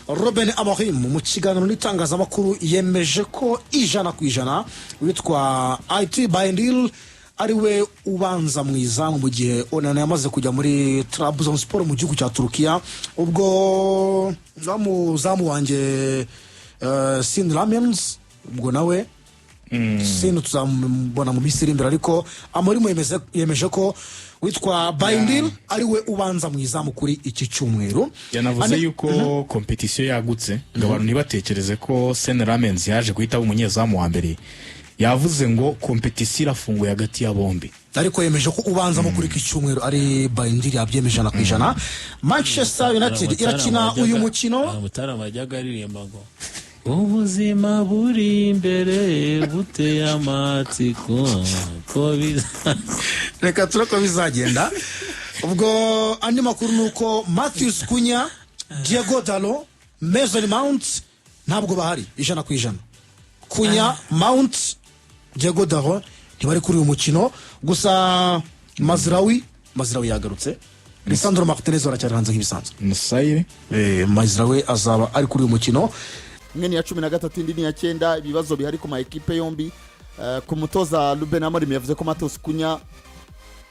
Ruben Amorim mu kiganiro n'itangazamakuru yemeje ko 100% witwa Altay Bayindir ari we ubanza mu izamu, mu gihe Onana yamaze kujya muri Trabzonspor mu gihugu cya Turukiya. Ubwo muzamu wanjye Senne Lammens, ubwo nawe Senne tuzamubona mu minsi iri imbere, ariko Amorim yemeje ko witwa Bayindir ari we ubanza mu izamu kuri iki cyumweru. Yanavuze yuko compétition yagutse, ngo abantu ntibatekereze ko Senne Lammens yaje guhita aba umunyezamu wa mbere. Yavuze ngo compétition irafunguye hagati ya bombi. Ariko yemeje ko ubanzamo kuri iki cyumweru ari Bayindir, yabyemeje 100%. Manchester United irakina uyu mukino. Mutarama yajyaga aririmba ngo ubuzima buri imbere buteye amatsiko ko biza. Reka turebe ko bizagenda. Ubwo andi makuru ni uko Matheus Cunha, Diogo Dalot, Mason Mount ntabwo bahari 100%. Cunha, Mount, Diogo Dalot ntibari kuri uyu mukino. Gusa Mazraoui yagarutse, Lisandro Martinez baracyari hanze nk'ibisanzwe. Musayire. Mazraoui azaba ari kuri uyu mukino. Imwe ni iya 13, indi ni iya 9. Ibibazo bihari ku ma ekipe yombi, ku mutoza Ruben Amorim, yavuze ko Matheus Cunha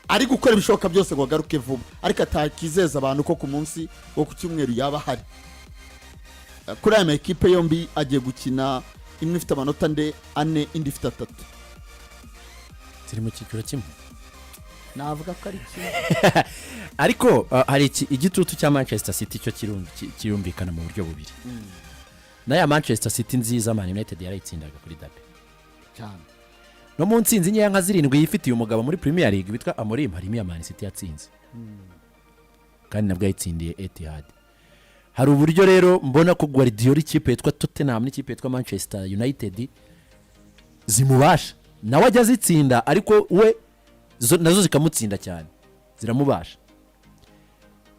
ari gukora ibishoboka byose ngo agaruke vuba, ariko atakizeza abantu ko ku munsi wo ku cyumweru yaba ahari. Kuri aya ma ekipe yombi agiye gukina, imwe ifite amanota ane, indi ifite atatu. Ziri mu cyiciro kimwe. Navuga ko ari kimwe. Ariko hari igitutu cya Manchester City cyo kirumvikana mu buryo bubiri. N'aya Manchester City nziza, Man United yarayitsindaga kuri derby. Cyane. No mu nsinzi nkeya nka zirindwi yifitiye umugabo muri Premier League witwa Amorim, harimo iya Man City yatsinze, kandi nabwo yayitsindiye Etihad. Hari uburyo rero mbona ko Guardiola, ikipe yitwa Tottenham n'ikipe yitwa Manchester United zimubasha, nawe ajya azitsinda, ariko we nazo zikamutsinda cyane, ziramubasha.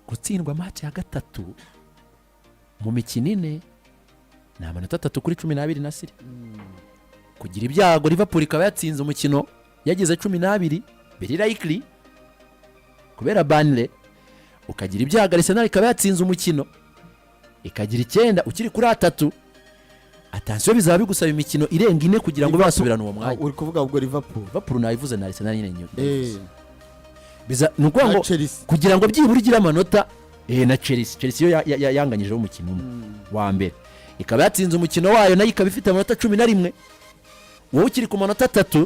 Gutsindwa match ya gatatu mu mikino 4 ni amanota 3 kuri 12 na siri. Kugira ibyago Liverpool ikaba yatsinze umukino yagize 12, biri likely kubera Burnley. Ukagira ibyago Arsenal ikaba yatsinze umukino ikagira 9, ukiri kuri atatu, attention, bizaba bigusaba imikino irenga ine kugira ngo basubirane uwo mwanya. Uri kuvuga ubwo Liverpool? Liverpool nayivuze na Arsenal nyine nayivuze. Ni ukuvuga Na ngo Chelsea. kugira ngo byibura ugire amanota, na Chelsea. Chelsea yo yanganyijeho umukino umwe wa mbere, ikaba yatsinze umukino wayo, nayo ikaba ifite amanota 11, wowe ukiri ku manota 3.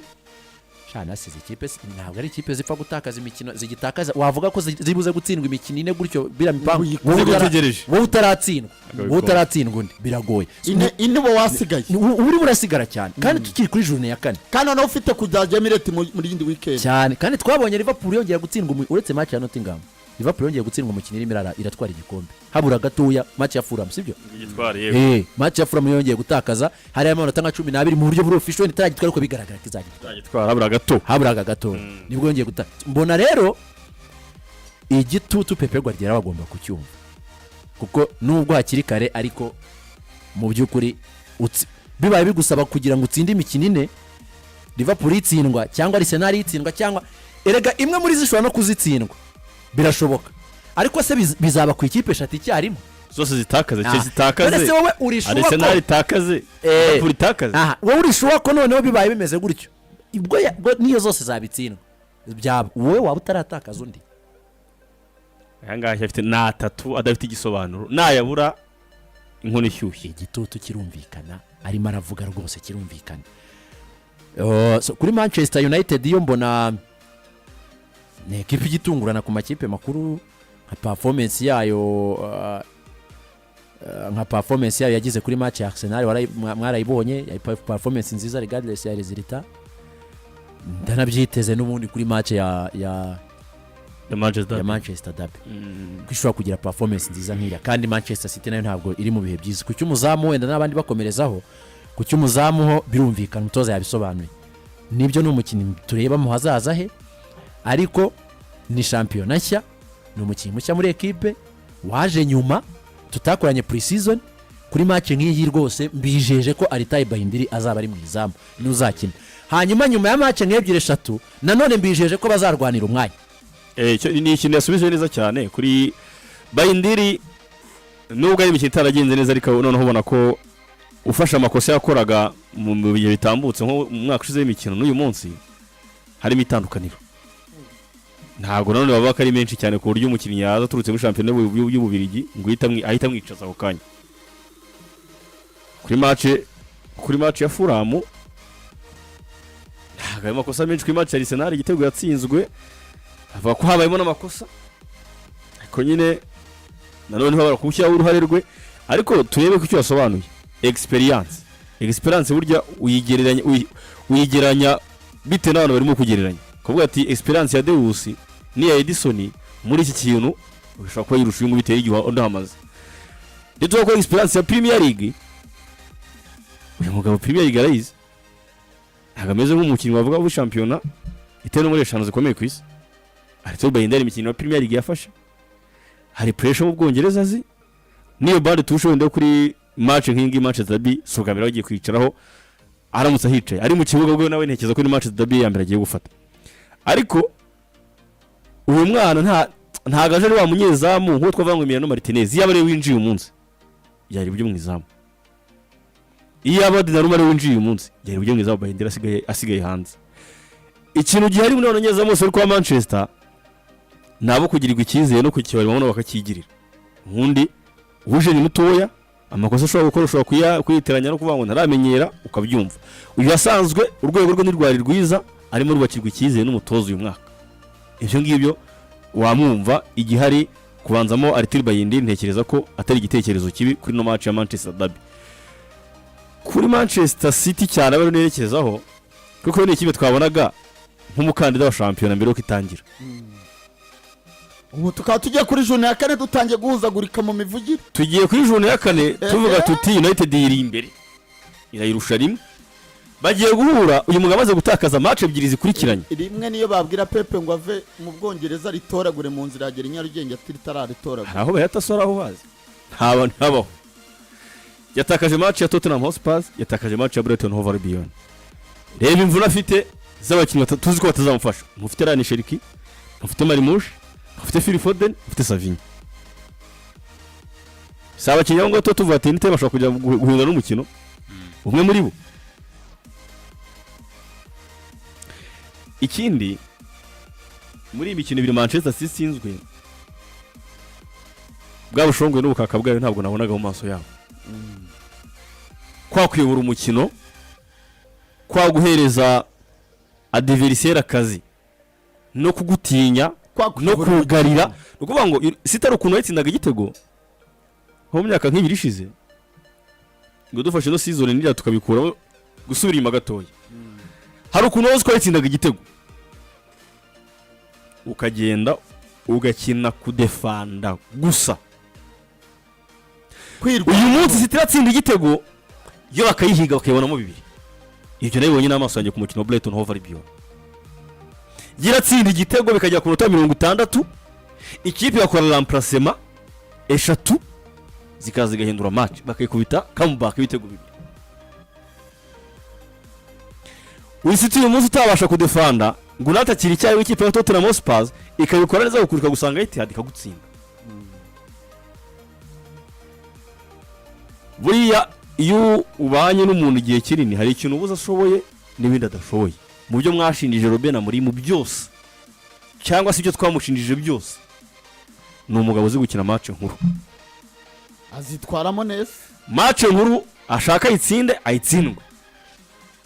Sha, nasize ikipe ntabwo ari ikipe zipfa gutakaza imikino zigitakaza. Wavuga ko zibuze gutsindwa imikino ine gutyo biriya mipango, wowe Zigutegereje. wowe utaratsindwa, Akabikora. wowe utaratsindwa undi, biragoye. Ine ine uba wasigaye. Uba urimo urasigara cyane, kandi tukiri kuri journée ya kane. Kandi noneho ufite kujya Emirates muri yindi weekend. Cyane, kandi twabonye Liverpool yongera gutsindwa uretse match ya Nottingham, Liverpool yongeye gutsindwa umukino irimo iratwara igikombe, habura gatoya, match ya Fulham, sibyo? Igitwara, yego. Match ya Fulham yongeye gutakaza, hariya amanota nka 12 mu buryo buri official itaragitwara, ariko bigaragara ko izagitwara. Igitwara habura gato. Haburaga gatoya nibwo yongeye guta. Mbona rero igitutu Pep Guardiola bagomba kucyumva, kuko nubwo hakiri kare, ariko mu by'ukuri bibaye bigusaba kugira ngo utsinde imikino ine, Liverpool itsindwa cyangwa Arsenal itsindwa, cyangwa erega imwe muri zo ishobora no kuzitsindwa, birashoboka, ariko se bizaba ku ikipe eshatu icyarimwe? Zose zitakaze. Ah. Chelsea itakaze, None se wowe uri sure ko Arsenal itakaze, Liverpool itakaze. Aha wowe uri sure ko noneho bibaye bimeze gutyo, ubwo niyo zose zabitsindwa byaba, wowe waba utaratakaza undi? Aya ngaya afite ni atatu adafite igisobanuro, nayabura inkono ishyushye. Igitutu kirumvikana, arimo aravuga rwose kirumvikana. So, kuri Manchester United yo mbona ni ekipa igitungurana ku makipe makuru, nka performance yayo yagize kuri match ya Arsenal, mwarayibonye, yari performance nziza regardless ya résultat. Ndanabyiteze n'ubundi kuri match ya ya Manchester. Ya Manchester derby, ko ishobora kugira performance nziza nk'iriya. Kandi Manchester City nayo ntabwo iri mu bihe byiza. Ku cy'umuzamu wenda n'abandi bakomerezaho, ku cy'umuzamu ho birumvikana, umutoza yabisobanuye, nibyo, ni umukinnyi tureba mu hazaza he, ariko ni shampiyona nshya, ni umukinnyi mushya muri ekipe waje nyuma tutakoranye pre-season. Kuri match nk'iyi rwose mbijeje ko Altay Bayindir azaba ari mu izamu n'uzakina. Hanyuma nyuma ya match nk'ebyiri, eshatu, nanone mbijeje ko bazarwanira umwanya. Ni ikintu yasubije neza cyane kuri Bayindir. Nubwo ari imikino itaragenze neza, ariko noneho ubona ko ufashe amakosa yakoraga mu bihe bitambutse, nko mu mwaka ushize w'imikino n'uyu munsi, harimo itandukaniro. Ntabwo nanone bavuga ko ari menshi cyane ku buryo umukinnyi yaza aturutse muri shampiyona y'Ububirigi ngo ahite amwicaza ako kanya kuri match ya Fulham. Ntabwo ayo makosa menshi. Kuri match ya Arsenal, igitego yatsinzwe avuga ko habayemo n'amakosa, ariko nyine nanone ntibabara kuwushyiraho uruhare rwe. Ariko turebe ko icyo yasobanuye, experience burya uyigereranya bitewe n'abantu barimo kugereranya, kuvuga ati experience ya Deus n'iya Edison muri iki kintu ushobora kuba yirusha uyu nguyu bitewe n'igihe undi ahamaze. Ndetse ko experience ya Premier League, uyu mugabo Premier League arayizi. Ntabwo ameze nk'umukinnyi wavuga muri shampiyona itewe no muri eshanu zikomeye ku isi. Ariko Bayindir imikino ya Premier League yafashe, hari pressure mu Bwongereza azi, niyo bande tushe wenda yo kuri match nk'iyi ngiyi, match derby, si ubwa mbere bagiye kwicaraho. Aramutse ahicaye ari mu kibuga bwe, nawe ntekereza ko ni match derby ya mbere agiye gufata. Ariko uyu mwana ntabwo aje ari wa munyezamu nk'uwo twavuga ngo Emiliano Martinez yaba ariwe winjiye uyu munsi yari ibyo mu izamu, iyo yaba Donnarumma ariwe winjiye uyu munsi yari ibyo mu izamu. Bayindir asigaye hanze. Ikintu gihari muri bano banyezamu bose bari kwa Manchester ni abo kugirirwa icyizere no kukibarimo bakakigirira. Ubundi uje ni mutoya, amakosa ashobora gukora ushobora kuyitiranya no kuvuga ngo ntaramenyera, ukabyumva. Uyu asanzwe urwego rwe ntirwari rwiza, arimo rubakirwa icyizere n'umutoza uyu mwaka. Ibyo ngibyo wamwumva. Igihari, kubanzamo Altay Bayindir ntekereza ko atari igitekerezo kibi kuri no match ya Manchester Derby. Kuri Manchester City cyane abo nerekezaho, kuko ni ikipe twabonaga nk'umukandida wa shampiyona mbere yuko itangira. Ubu tukaba tugiye kuri journée ya kane, dutangiye guhuzagurika mu mivugire. Tugiye kuri journée ya kane, tuvuga tuti United iri imbere, irayirusha rimwe. Bagiye guhura, uyu mugabo amaze gutakaza match ebyiri zikurikiranye. Rimwe niyo babwira Pepe ngo ave mu Bwongereza ritoragure mu nzira yagera i Nyarugenge ati ritararitoragura. Hari aho bayatasora, aho bazi ntaba ntabaho. Yatakaje match ya Tottenham Hotspur, yatakaje match ya Brighton Hove Albion. Reba imvune afite z'abakinnyi tuzi ko batazamufasha: ntufite Rayan Cherki, ntufite Marmoush, ntufite Phil Foden, ntufite Savinho. Si abakinnyi abo ngabo tuba tuvuga ati nite bashobora kujya guhindura n'umukino umwe muri bo. Ikindi, muri iyi mikino ibiri Manchester City itsinzwe, bwa bushongwe n'ubukaka bwayo ntabwo nabonaga mu maso yabo, kwa kuyobora umukino, kwa guhereza adversaire akazi no kugutinya no kugarira. Ni ukuvuga ngo City ari ukuntu yatsindaga igitego nko mu myaka nk'ibiri ishize, ngo dufashe no season niriya tukabikuramo gusubira inyuma gatoya, hari ukuntu wazi ko yatsindaga igitego ukagenda ugakina kudefanda gusa. Kwirwa. Uyu munsi City iratsinda igitego, yo bakayihiga bakayibonamo bibiri. Ibyo nabibonye n'amaso yanjye ku mukino wa Brighton Hove Albion. Iratsinda igitego bikajya ku minota 60, ikipe igakora remplacement eshatu, zikaza zigahindura match, bakayikubita comeback ibitego bibiri. Uyu City uyu munsi utabasha kudefanda ngo unatakire icyayi, ikipe ya Tottenham Hotspur ikabikora neza, gukurika gusanga Etihad ikagutsinda. Buriya iyo ubanye n'umuntu igihe kinini, hari ikintu ubuze ashoboye n'ibindi adashoboye. Mu byo mwashinjije Ruben Amorim byose, cyangwa se ibyo twamushinjije byose, ni umugabo uzi gukina match nkuru. Azitwaramo neza. Match nkuru ashaka ayitsinde, ayitsindwe,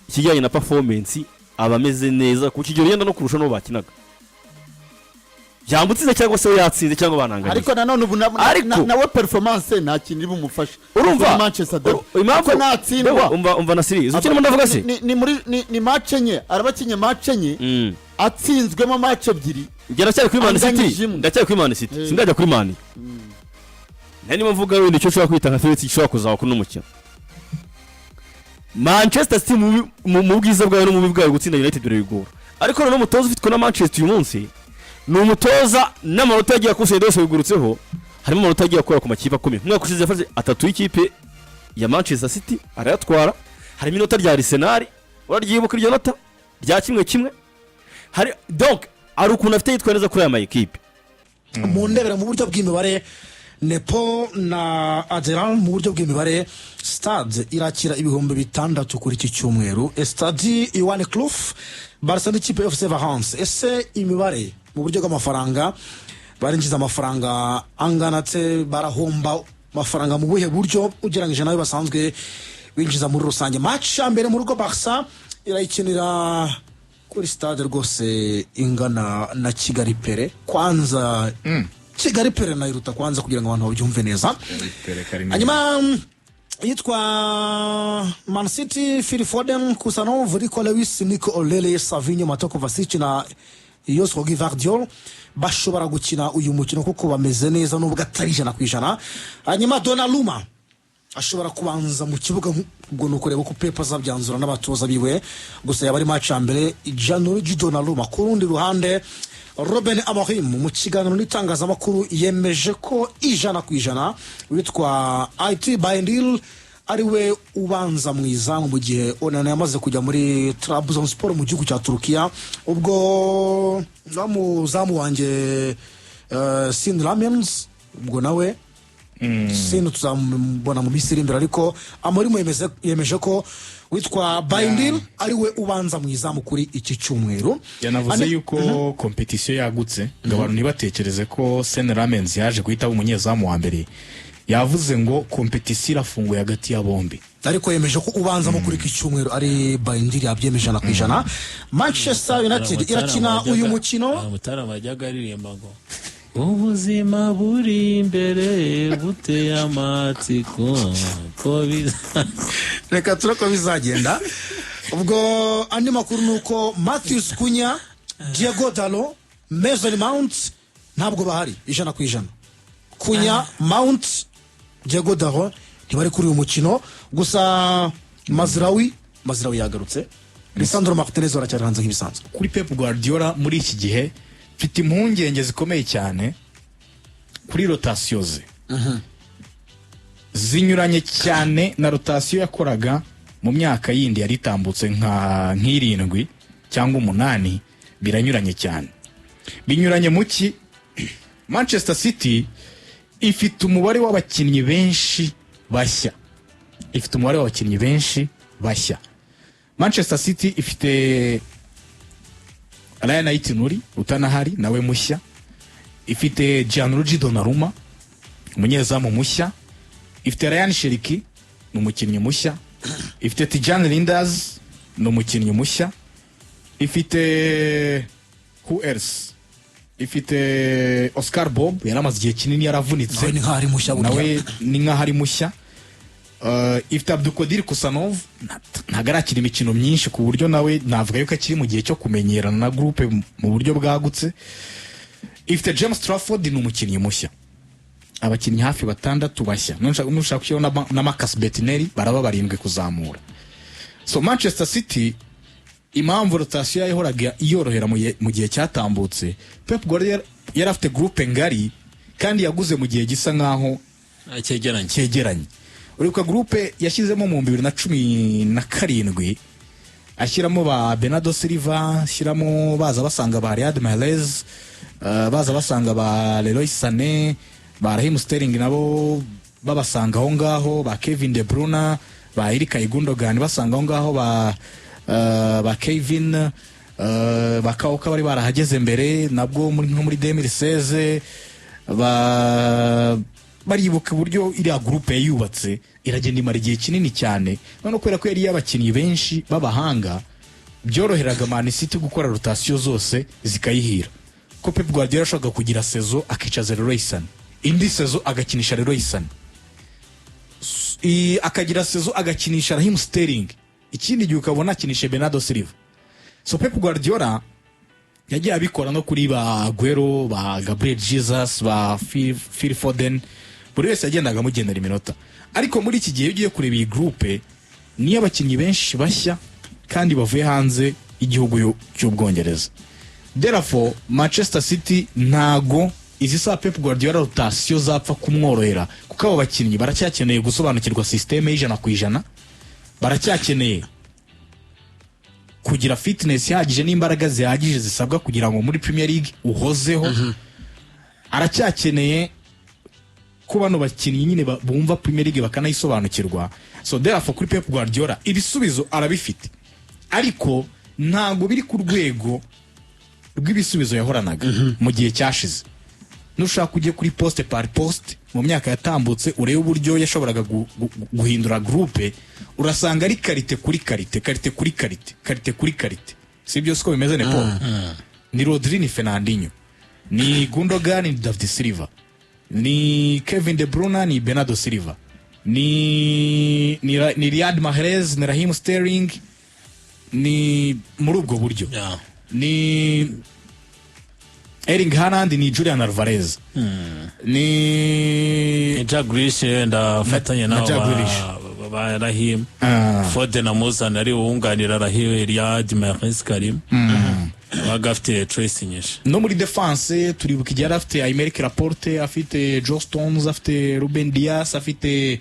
ikijyanye na performance aba ameze neza ku kigero yenda no kurusha n'uwo bakinaga, yamutsinze cyangwa se we yatsinze cyangwa bananganyije. Ariko nanone ubu nawe performance nta kintu iri bumufashe Urumva? kuri Manchester Derby. Impamvu Kuko natsindwa Umva, Nasiri, izo ukirimo ndavuga se. Ni muri ni match enye, araba akinye match enye, atsinzwemo match ebyiri. Njye ndacyari kuri Man Anganyije City. imwe. Ndacyari kuri Man City. Sindajya kuri Man. Nari ndimo mvuga wenda icyo ushobora kwita nka threat gishobora kuzaba kuri uno mukino. Manchester City mu bwiza bwayo no mu bubi bwayo, gutsinda United birabigora. Ariko noneho umutoza ufitwe na Manchester uyu munsi ni umutoza n'amanota yagiye akusanya yose bigurutseho, harimo amanota yagiye akora ku makipe akomeye. Umwaka ushize yafashe atatu y'ikipe ya Manchester City arayatwara. Harimo inota rya Arsenal, uraryibuka iryo nota rya 1-1. Hari donc hari ukuntu afite yitwaye neza kuri aya ma ekipe. Mu ndebera mu buryo bw'imibare. Nepo na Aderal. Mu buryo bw'imibare, stade irakira 6000 kuri iki cyumweru, Estadi Johan Cruyff, Barca n'ikipe FC Valence. Ese imibare mu buryo bw'amafaranga, barinjiza amafaranga angana ate, barahomba amafaranga mu buhe buryo ugereranyije nayo basanzwe binjiza muri rusange? Match ya mbere mu rugo, Barca irayikinira kuri stade rwose ingana na Kigali Pele. Kwanza Kigali Pele nayiruta kwanza, kugira ngo abantu babyumve neza. Hanyuma yitwa Man City, Phil Foden, Khusanov, Rico Lewis, Nico O'Reilly, Savinho, Mateo Kovacic na Josko Gvardiol bashobora gukina uyu mukino kuko bameze neza, nubwo atari 100%. Hanyuma Donnarumma ashobora kubanza mu kibuga, ubwo ni ukureba uko Pep azabyanzura n'abatoza biwe, gusa yaba ari match ya mbere Gianluigi Donnarumma. Ku rundi ruhande, Ruben Amorim mu kiganiro n'itangazamakuru yemeje ko 100% witwa Altay Bayindir ari we ubanza mu izamu, mu gihe Onana yamaze kujya muri Trabzonspor mu gihugu cya Turukiya. Ubwo wa muzamu wanjye Senne Lammens, ubwo nawe Senne tuzamubona mu minsi iri imbere, ariko Amorim yemeje ko witwa Bayindir ari we ubanza mu izamu kuri iki cyumweru. Yanavuze yuko compétition yagutse, ngo abantu ntibatekereze ko Senne Lammens yaje guhita aba umunyezamu wa mbere. Yavuze ngo compétition irafunguye hagati ya bombi. Ariko yemeje ko ubanzamo kuri iki cyumweru ari Bayindir, yabyemeje 100%. Manchester United irakina uyu mukino. Mutarama yajyaga aririmba ngo ubuzima buri imbere buteye amatsiko ko biza. Reka turebe ko bizagenda. Ubwo andi makuru ni uko Matheus Cunha, Diogo Dalot, Mason Mount ntabwo bahari 100%. Cunha, Mount, Diogo Dalot ntibari kuri uyu mukino. Gusa Mazraoui yagarutse, Lisandro Martinez baracyari hanze nk'ibisanzwe. Kuri Pep Guardiola muri iki gihe, mfite impungenge zikomeye cyane kuri rotation ze. Zinyuranye cyane na rotation yakoraga mu myaka yindi yari itambutse nka nk'irindwi cyangwa umunani. Biranyuranye cyane. Binyuranye mu ki? Manchester City ifite umubare w'abakinnyi benshi bashya, ifite umubare w'abakinnyi benshi bashya. Manchester City ifite Rayan Ait-Nouri utanahari, nawe mushya, ifite Gianluigi Donnarumma, umunyezamu mushya, ifite Rayan Cherki, ni umukinnyi mushya, ifite Tijjani Reijnders, ni umukinnyi mushya, ifite who else, ifite Oscar Bob, yari amaze igihe kinini yaravunitse. Nawe ni nk'aho ari mushya burya. Nawe ni nk'aho ari mushya. Ifite Abdukodir Khusanov, ntabwo arakina imikino myinshi, ku buryo nawe navuga yuko akiri mu gihe cyo kumenyerana na groupe mu buryo bwagutse. Ifite James Trafford, ni umukinnyi mushya. Abakinnyi hafi batandatu bashya. Nushaka gushyiraho na Marcus Bettinelli, baraba barindwi kuzamura. So Manchester City, impamvu rotation yahoraga yorohera mu gihe cyatambutse, Pep Guardiola yari afite groupe ngari kandi yaguze mu gihe gisa nkaho cyegeranye. Cyegeranye. Uribuka groupe yashyizemo mu 2017, ashyiramo ba Bernardo Silva, ashyiramo baza basanga ba Riyad Mahrez, baza basanga ba Leroy Sané, ba Raheem Sterling, nabo babasanga aho ngaho, ba Kevin De Bruyne, ba Ilkay Gundogan basanga aho ngaho, ba Kevin, ba Kauka bari barahageze mbere nabwo muri nko muri 2016. Ba baribuka uburyo iriya groupe yayubatse, iragenda imara igihe kinini cyane. None kubera ko yari y'abakinnyi benshi b'abahanga, byoroheraga Man City gukora rotation zose zikayihira, ko Pep Guardiola yashobora kugira saison akicaza Leroy Sané, indi saison agakinisha Leroy Sané, akagira saison agakinisha Raheem Sterling, ikindi gihe ukabona akinisha Bernardo Silva. So Pep Guardiola yagiye abikora no kuri ba Aguero, ba Gabriel Jesus, ba Phil Foden, buri wese yagendaga amugenera iminota. Ariko muri iki gihe, iyo ugiye kureba iyi groupe, niyo abakinnyi benshi bashya kandi bavuye hanze y'igihugu cy'Ubwongereza. Therefore Manchester City ntago izi saa Pep Guardiola rotation zapfa kumworohera, kuko abo bakinnyi baracyakeneye gusobanukirwa système y'100%, baracyakeneye kugira fitness ihagije n'imbaraga zihagije zisabwa kugira ngo muri Premier League uhozeho, aracyakeneye Ko bano bakinnyi nyine bumva Premier League bakanayisobanukirwa. So therefore, kuri Pep Guardiola ibisubizo arabifite, ariko ntabwo biri ku rwego rw'ibisubizo yahoranaga mu gihe cyashize. Nushaka ujye kuri poste par poste mu myaka yatambutse, urebe uburyo yashoboraga guhindura groupe, urasanga ari qualité kuri qualité, qualité kuri qualité, qualité kuri qualité. Si byo, siko bimeze? Ne Paul, ni Rodri, ni Fernandinho, ni Gundogan, ni David Silva, ni Kevin De Bruyne, ni Bernardo Silva, ni Riyad Mahrez, ni Raheem Sterling, ni muri ubwo buryo, ni Erling Haaland, ni Julian Alvarez, ni Jack Grealish wenda afatanye na nabo Jack Grealish. ba Rahim Foden amuzana ari uwunganira Rahim Riyad Mahrez Karim, abaga afite choice nyinshi. No muri defense turibuka igihe yari afite Aymeric Laporte, afite Joe Stones, afite Ruben Dias, afite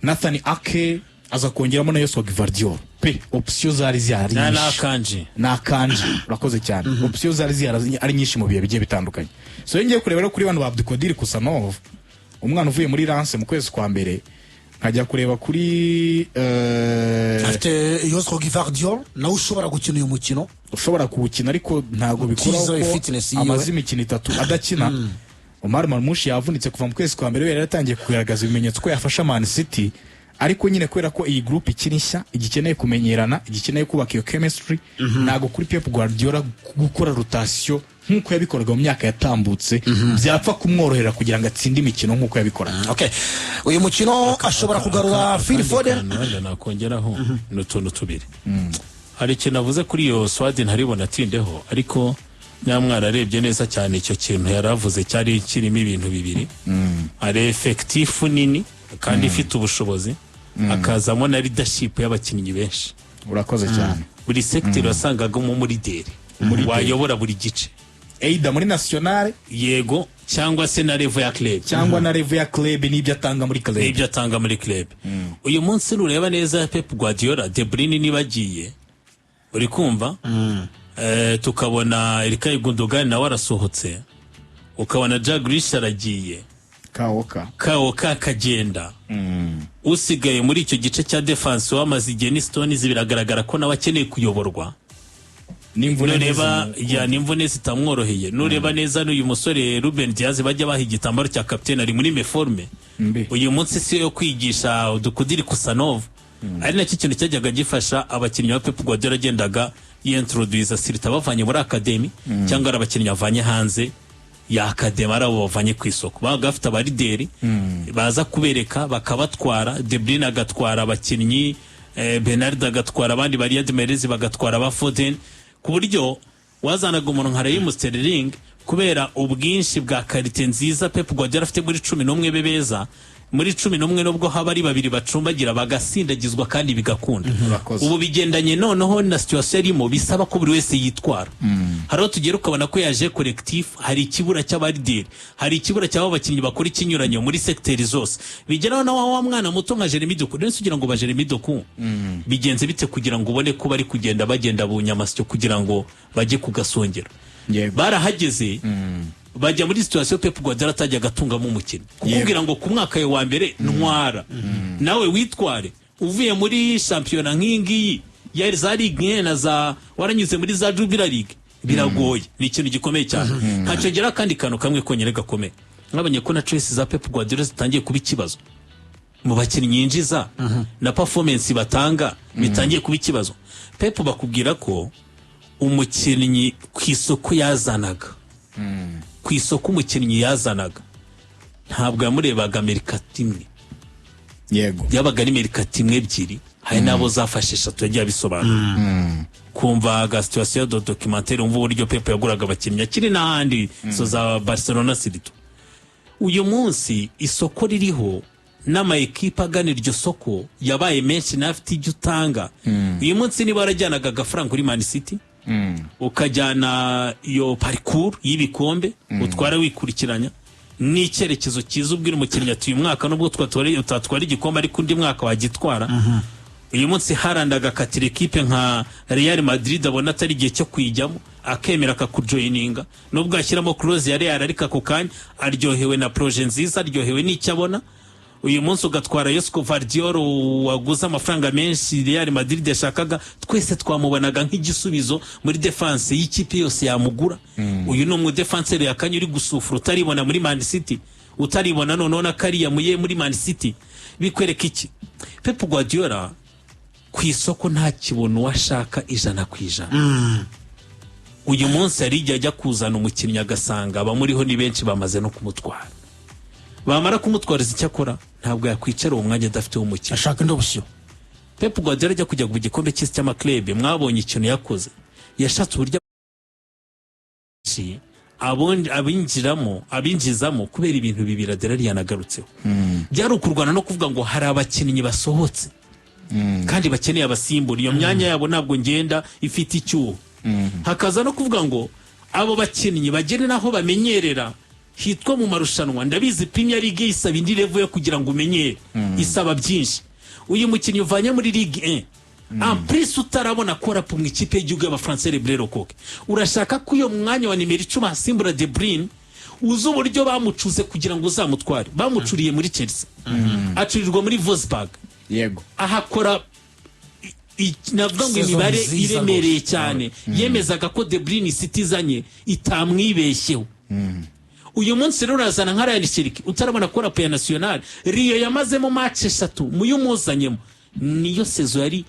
Nathan Ake, aza kongeramo na Josko Gvardiol pe. Option zari zihari na nyinshi. Akanji. Ni Akanji, urakoze cyane. Option zari zihari ari nyinshi mu bihe bigiye bitandukanye. So iyo ngiye kureba rero kuri bano ba Abdukodir Khusanov, umwana uvuye muri Lens mu kwezi kwa mbere, nkajya kureba kuri Afite Josko Gvardiol nawe ushobora gukina uyu mukino. Ushobora kuwukina, ariko ntabwo bikuraho Utizewe ko fitness yiwe. amaze imikino 3 adakina. Omar Marmoush yavunitse kuva mu kwezi kwa mbere, yari yaratangiye kugaragaza ibimenyetso ko yafasha Man City, ariko nyine kubera ko iyi group ikiri nshya, igikeneye kumenyerana, igikeneye kubaka iyo chemistry, ntabwo kuri Pep Guardiola gukora rotation nk'uko yabikoraga mu myaka yatambutse byapfa kumworohera kugira ngo atsinde imikino nk'uko yabikoraga. Okay, uyu mukino ashobora kugarura Phil Akandi Foden. kantu wenda nakongeraho ni utuntu tubiri. Hari ikintu avuze kuri iyo squad ntaribona atindeho, ariko nyamwara arebye neza cyane icyo kintu yaravuze cyari kirimo ibintu bibiri: hari effectif nini kandi ifite ubushobozi, hakazamo na leadership y'abakinnyi benshi. Urakoze cyane. Buri secteur wasangagamo umuleader wayobora buri gice. Either muri nationale. Yego, cyangwa se na level ya club. Cyangwa na level ya club n'ibyo atanga muri club. N'ibyo atanga muri club. Uyu munsi nureba neza Pep Guardiola, De Bruyne niba agiye, uri kumva, tukabona Ilkay Gundogan nawe arasohotse, ukabona Jack Grealish aragiye, Kawoka. Kawo kakagenda, usigaye muri icyo gice cya defense wamaze igihe ni Stones. Biragaragara ko nawe akeneye kuyoborwa. N'imvune. Nureba ya n'imvune zitamworoheye, nureba neza n'uyu musore Ruben Dias bajya baha igitambaro cya kapitene ari muri méforme. Mbi. Uyu munsi si yo kwigisha Abdukodir Khusanov, ari nacyo kintu cyajyaga gifasha abakinnyi ba Pep Guardiola agendaga yintroduza, surtout bavanye muri academy cyangwa ari abakinnyi bavanye hanze ya academy, ari abo bavanye ku isoko, babaga bafite abaleader baza kubereka bakabatwara. De Bruyne agatwara abakinnyi, Bernard agatwara abandi, ba Riyad Mahrez bagatwara ba Foden, ku buryo wazanaga umuntu nka Raheem Sterling, kubera ubwinshi bwa qualité nziza Pep Guardiola afite muri 11 be beza, muri 11 nubwo haba ari babiri bacumbagira bagasindagizwa kandi bigakunda. Urakoze. Ubu bigendanye noneho na situation arimo, bisaba ko buri wese yitwara. Hari aho tugera ukabona ko yaje collectif, hari ikibura cy'abaleader, hari ikibura cy'abo bakinnyi bakora ikinyuranyo muri secteur zose, bigeraho na wa mwana muto nka Jeremy Doku. Rero kugira ngo ba Jeremy Doku bigenze bite kugira ngo ubone ko bari kugenda bagenda bunyamasyo kugira ngo bajye ku gasongero? Barahageze, bajya muri situation Pep Guardiola atajyaga atungamo umukinnyi, kukubwira ngo ku mwaka we wa mbere ntwara nawe witware, uvuye muri shampiyona nk'iyi ngiyi ya za Ligue 1 na za waranyuze muri za Jupiler League, biragoye, ni ikintu gikomeye cyane. Ntacyo akandi kantu kamwe konyine gakomeye, mwabonye ko na choice za Pep Guardiola zitangiye kuba ikibazo mu bakinnyi yinjiza na performance batanga, bitangiye kuba ikibazo. Pep bakubwira ko umukinnyi ku isoko yazanaga, ku isoko umukinnyi yazanaga ntabwo yamurebaga mercato imwe. Byabaga ari mercato imwe, ebyiri, hari n'abo zafashe eshatu. Yagiye abisobanura, kumva ga situation de documentaire, wumva uburyo Pep yaguraga abakinnyi akiri n'ahandi, so za Barcelona surtout. Uyu munsi isoko ririho n'ama ekipa agana iryo soko yabaye menshi, nawe afite ibyo utanga. Uyu munsi niba warajyanaga agafaranga kuri Man City, ukajyana iyo parcours y'ibikombe utwara wikurikiranya n'icyerekezo cyiza, ubwira umukinnyi ati uyu mwaka nubwo utatwara igikombe, ariko undi mwaka wagitwara. Uyu munsi Haaland agakatira ekipe nka Real Madrid abona atari igihe cyo kuyijyamo. Akemera akakujoyininga, nubwo ashyiramo clause ya Real, ariko ako kanya aryohewe na projet nziza, aryohewe n'icyo abona. Uyu munsi ugatwara Josko Gvardiol waguze amafaranga menshi Real Madrid yashakaga, twese twamubonaga nk'igisubizo muri defense y'ikipe yose yamugura. Uyu ni umudefanseri yakanye uri gusufura, utaribona muri Man City, utaribona noneho na kariya muye muri Man City. Bikwereka iki? Pep Guardiola ku isoko nta kibono uwo ashaka 100%. Uyu munsi hari igihe ajya kuzana umukinnyi agasanga abamuriho ni benshi, bamaze no kumutwara. Bamara kumutwariza, icyo akora ntabwo yakwicara uwo mwanya adafite umukinnyi. Ashaka indi option. Pep Guardiola ajya kujya ku gikombe cy'isi cy'amaklebe, mwabonye ikintu yakoze. Yashatse uburyo abinjiramo, abinjizamo, kubera ibintu bibiri Aderari yanagarutseho. Byari ukurwana no kuvuga ngo hari abakinnyi basohotse kandi bakeneye abasimbura, iyo myanya yabo ntabwo ngenda ifite icyuho. Hakaza no kuvuga ngo abo bakinnyi bagere n'aho bamenyerera hitwa mu marushanwa. Ndabizi, Premier League isaba indi level yo kugira ngo umenyere, isaba byinshi. Uyu mukinnyi uvanye muri Ligue 1, en plus utarabona call-up mu ikipe y'igihugu y'Abafaransa, Les Bleus Koke, urashaka ko uyo mwanya wa nimero 10 hasimbura De Bruyne, uzi uburyo bamucuze kugira ngo uzamutware. Bamucuriye muri Chelsea, acurirwa muri Wolfsburg, ahakora navuga ngo Saison imibare nziza iremereye rwose. cyane, yemezaga ko De Bruyne City izanye itamwibeshyeho. Uyu munsi rero urazana nka Rayan Cherki utarabona call-up ya national. Rio yamazemo match eshatu, muyo umuzanyemo niyo saison yari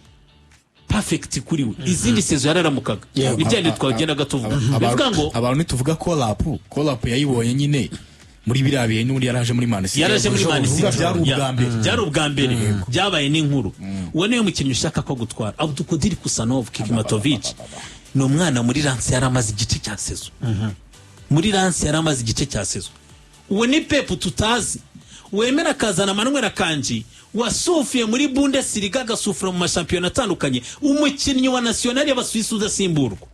perfect kuri we, izindi saison yararamukaga. Ni bya twagendaga tuvuga, bivuga ngo abantu nituvuga call-up, call-up yayibonye nyine muri biriya bihe, n'ubundi yaraje muri Man City. Yaraje muri Man Uvuga City. byari ubwa mbere. Byari ubwa mbere, byabaye n'inkuru. Uwo niwe mukinnyi ushaka ko gutwara. Abdukodir Khusanov, Kikmatovic, ni umwana muri Lens yari amaze igice cya saison, muri Lens yari amaze igice cya saison. Uwo ni Pep tutazi wemera akazana Manuel Akanji wasufiye muri Bundesliga, agasufura mu mashampiyona atandukanye, umukinnyi wa national y'Abasuwisi udasimburwa,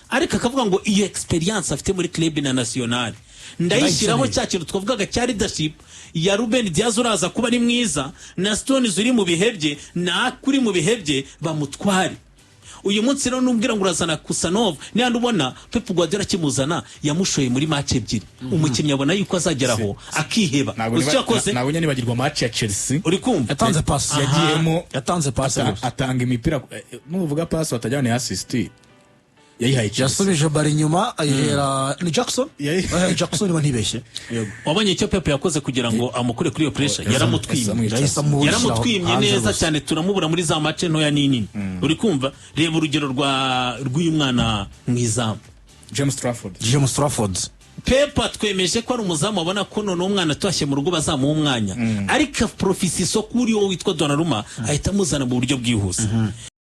ariko akavuga ngo iyo experience afite muri club na national ndayishyiraho. Cya kintu twavugaga cya leadership ya Ruben Diaz uraza kuba ari mwiza, na Stones uri mu bihe bye, na kuri mu bihe bye, bamutware. Uyu munsi rero numbwira ngo urazana Khusanov, niba ubona Pep Guardiola akimuzana yamushoye muri match ebyiri, umukinnyi abona yuko azageraho akiheba. Ntabwo Uzi icyo yakoze? Ntabwo njya nibagirwa match ya Chelsea. Uri kumva? Yatanze pasi. Yagiyemo Yatanze pasi rwose. Atanga imipira, nuvuga pasi batajyana ni assist yayihaye Chelsea. Yasubije bari inyuma ayihera ni Jackson. Jackson niba ntibeshye. Wabonye icyo Pep yakoze kugira ngo amukure kuri iyo pressure? Yaramutwimye. Yahise amushyira Yaramutwimye hanze neza rwose. cyane, turamubura muri za match ntoya n'inini. Uri kumva? Reba urugero rw'uyu mwana mu izamu. James Trafford. James Trafford. Pep twemeje ko ari umuzamu, abona ko noneho umwana atashye mu rugo bazamuha umwanya, ariko profisi isoko uri wo witwa Donnarumma ahita amuzana mu buryo bwihuse.